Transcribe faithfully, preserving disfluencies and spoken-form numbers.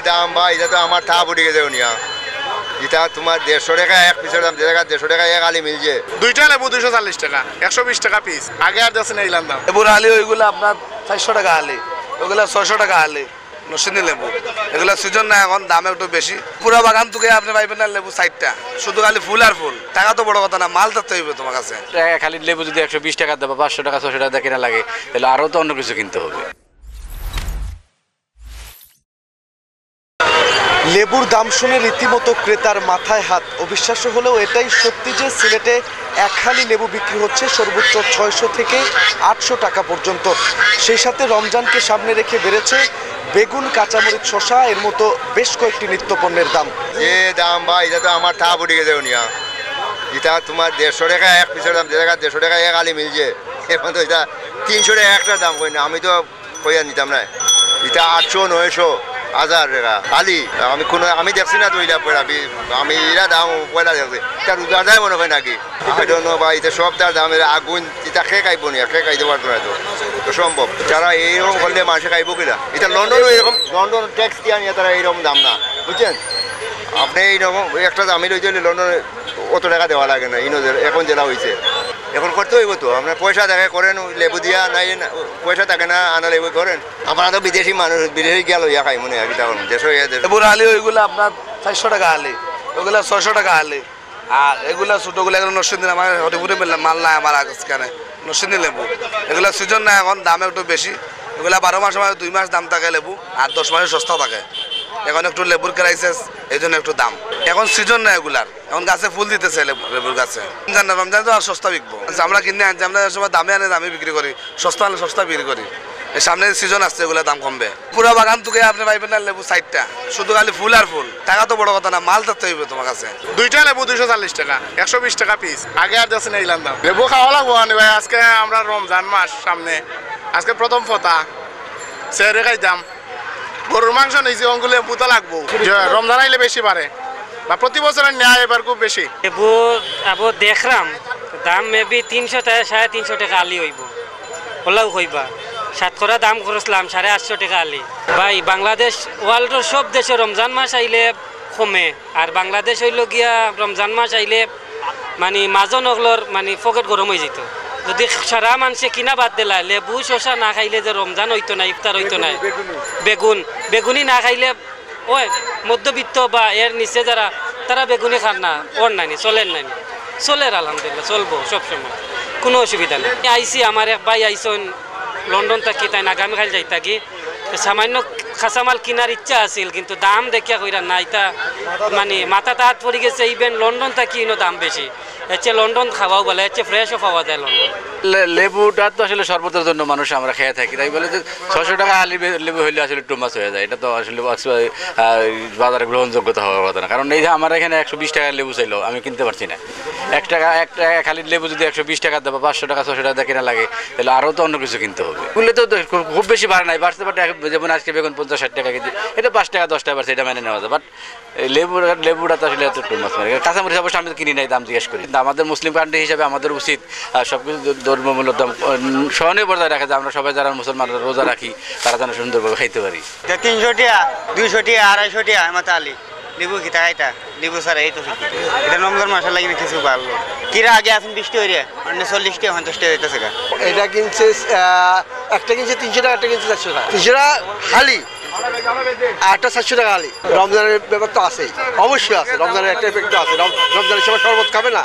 দাম ভাই, ইটা তো আমার তা বুড়ি গেছে উনিয়া। ইটা তুমার দেড়শো টেকা এক পিসর দাম, দেড়শো টেকা এক আলি মিলছে। দুইটা লেবু দুইশো চল্লিশ টেকা, একশো বিশ টেকা পিস। আগে আর দেখছি না ইলান দাম। লেবুর আলি ওইগুলা আপনার চাইরশো টেকা আলি, ওইগুলা ছয়শো টেকা আলি। নসিন্দি লেবু, এগুলা সিজন না, এখন দাম একটু বেশি। পুরা বাগান তুকে আপনে পাইবেন না লেবু চাইরটা, শুধু খালি ফুল আর ফুল। টাকা তো বড় কথা না, মাল থাকতে হইবে তোমার কাছে। এক আলি লেবু যদি একশো বিশ টেকা দেয় বা পাঁচশো টেকা, ছয়শো টেকা দিয়ে কিনা লাগে, তাহলে আরো তো অন্য কিছু কিনতে হবে। লেবুর দাম শুনে রীতিমতো ক্রেতার মাথায় হাত। অবিশ্বাস্য হলেও এটাই সত্যি যে সিলেটে এক হালি লেবু বিক্রি হচ্ছে সর্বোচ্চ ছয়শো থেকে আটশো টাকা পর্যন্ত। সেই সাথে রমজানকে সামনে রেখে বেড়েছে বেগুন, কাঁচামরিচ, শসা এর মতো বেশ কয়েকটি নিত্যপণ্যের দাম। যে দাম ভাই, ইটা তো আমার তা বুড়ি গেছে উনিয়া। ইটা তুমার দেড়শো টেকা এক পিসর দাম, দেড়শো টেকা এক আলি মিলছে। এখন তো ইটা তিনশো টেকা একটা দাম কই না, আমি তো কইয়া নিতাম না। ইটা আটশো, নয়শো, হাজার টেকা খালি। আমি কোনো, আমি দেখছি না তো ইলা পয়লা, বি-, আমি ইলা দাম পয়লা দেখছি। ইটা রোজার দায় মনে হয় নাকি? I don't know ভাই, ইটা সব তার দাম, এর আগুন, ইটা কে খাইবো নি, কে খাইতে পারতো না তো, অসম্ভব। তারা এইরকম করলে মানুষে খাইবো কিনা? ইটা লন্ডনও এরকম, লন্ডন ট্যাক্স দিয়া নিয়া তারা এইরকম দাম না, বুঝছেন? আপনে এইরকম একটা দামই লইতে হইলে লন্ডনে অত টাকা দেওয়া লাগে না, ইনো যে-, এখন যেটা হইছে, এখন করতে হইব তো। আপনার পয়সা থাকে করেন, লেবু দিয়া নাই না, পয়সা থাকে না, আনা লেবু করেন। আমরা তো বিদেশি মানুষ, বিদেশি গিয়া লইয়া খাই মনে হয়, কিতা করবো, দেশ হইয়া দেশ। লেবুর আলি ওইগুলা আপনার চাইরশো টাকা আলি, ওইগুলা ছয়শো টাকা আলি। আর এগুলা ছোটগুলা, এগুলো নসিন্দি, আমার হরিপুরে মাল নাই আমার আজকানে। নসিন্দি লেবু, এগুলা সিজন না, এখন দাম একটু বেশি। এগুলা বারো মাস, মানে দুই মাস দাম থাকে লেবু, আর দশ মাসে সস্তা থাকে। এখন একটু লেবুর ক্রাইসিস, এই জন্য একটু দাম। এখন সিজন না এগুলার, এখন গাছে ফুল দিতেছে লেবু, লেবুর গাছে। রমজান না, রমজানে তো আর সস্তা বিকবো। আচ্ছা, আমরা কিনে আনছি, আমরা সময় দামে আনে, দামে বিক্রি করি, সস্তা আনলে সস্তা বিক্রি করি। এই সামনে সিজন আসছে, এগুলা দাম কমবে। পুরা বাগান তুকে আপনে পাইবেন না লেবু চাইরটা, শুধু খালি ফুল আর ফুল। টাকা তো বড় কথা না, মাল থাকতে হইবে তোমার কাছে। দুইটা লেবু দুইশো চল্লিশ টেকা, একশো বিশ টেকা পিস। আগে আর দেখছি না ইলান দাম। লেবু খাওয়া লাগবো মানে ভাই, আজকে আমরা রমজান মাস সামনে, আজকে প্রথম ফতা, সেহরি খাইতাম। গরুর মাংস নিছি, অঙ্গু লেবু তো লাগবো। যে রমজান আইলে বেশি বাড়ে, বা প্রতি বছরের ন্যায় এবার খুব বেশি। লেবু আবো দেখরাম, দাম মেবি তিনশো থেকে সাড়ে তিনশো টেকা আলি হইব। ওলাও কইবা, সাতকরা দাম করছিলাম সাড়ে আটশো টেকা আলি। ভাই, বাংলাদেশ ওয়ার্ল্ডর সব দেশে রমজান মাস আইলে কমে, আর বাংলাদেশ হইল গিয়া রমজান মাস আইলে মানে মাজন অকলর মানে পকেট গরম হয়ে যেত। যদি সারা মানষে কিনা বাদ দিলা, লেবু শসা না খাইলে যে রমজান হইতো না, ইফতার হইতো না। বেগুনি, বেগুনি। বেগুন, বেগুনি না খাইলে ওই মধ্যবিত্ত বা এর নিচে যারা, তারা বেগুনি খার না, ওর নাইনি, চলের নাইনি। চলের আলহামদুলিল্লাহ, চলবো সবসময়, কোনো অসুবিধা নেই। আইছি, আমার এক ভাই আইছইন লন্ডন থাকি, তাইন আগামীকাল যাইতা কি। তো সামান্য কাঁচামাল কিনার ইচ্ছা আছিল, কিন্তু দাম দেখিয়া কইরা না, ইতা মানে মাথাত আত পড়ি গেছে, even লন্ডন থাকি ইনো দাম বেশি। এর চেয়ে লন্ডন খাওয়াও ভালা, এর চেয়ে ফ্রেশও পাওয়া যায় লন্ডন। লে-, লেবুটা তো আসলে শরবতের জন্য মানুষ আমরা খেয়ে থাকি, তাই বলে যে ছয়শো টাকা আলি বে-, লেবু হইলে আসলে টু মাছ হয়ে যায়, এটা তো আসলে বাস-, আহ, বাজারে গ্রহণযোগ্যতা হওয়ার কথা না। কারণ এই যে আমার এখানে একশো বিশ টাকার লেবু চাইলো, আমি কিনতে পারছি না। এক টাকা, এক টাকা, এক আলির লেবু যদি একশো বিশ টাকা দেয় বা পাঁচশো টাকা, ছয়শো টাকা দিয়ে কেনা লাগে, তাহলে আরও তো অন্য কিছু কিনতে হবে। বললে তো খুব, খুব বেশি বাড়ে নাই, বাড়তে বাড়তে এখন যেমন আজকে বেগুন পঞ্চাশ ষাট টাকা কেজি, এটা পাঁচ টাকা দশ টাকা বাড়ছে, এটা মেনে নেওয়া যায়। But এই লেবুটা, লেবুটা তো আসলে এত টু মাছ, মানে কাঁচামরিচ অবশ্য আমি তো কিনি নাই, দাম জিজ্ঞেস করি। কিন্তু আমাদের মুসলিম কান্ট্রি হিসাবে আমাদের উচিত, আহ, সবকিছু দ-, ধর্মমূলক দাম, আহ, সহনীয় বজায় রাখা যায়। আমরা সবাই যারা মুসলমান রোজা রাখি, তারা যেন সুন্দরভাবে খাইতে পারি। এটা তিনশো টিয়া, দুইশো টিয়া, আড়াইশো টিয়া, আমার আলি। লেবু কিতা খাইতা? লেবু ছাড়া এই তো চলতে। এটা রমজান মাসের লাগি কিছু বাড়লো। কিরা আগে আছেন বিশ টিয়া হইরে, অন্য চল্লিশ টিয়া, পঞ্চাশ টিয়া হইতেছে গা। এটা কিনছে, আহ, একটা কিনছে তিনশো টাকা, একটা কিনছে চারশো টাকা। তিনশো টাকা হালি, আর একটা চারশো টাকা আলি। রমজানের ব্যাপার তো আছেই, অবশ্যই আছে, রমজানের একটা এফেক্ট তো আছে। রম-, রমজানের সময় শরবত খাবে না,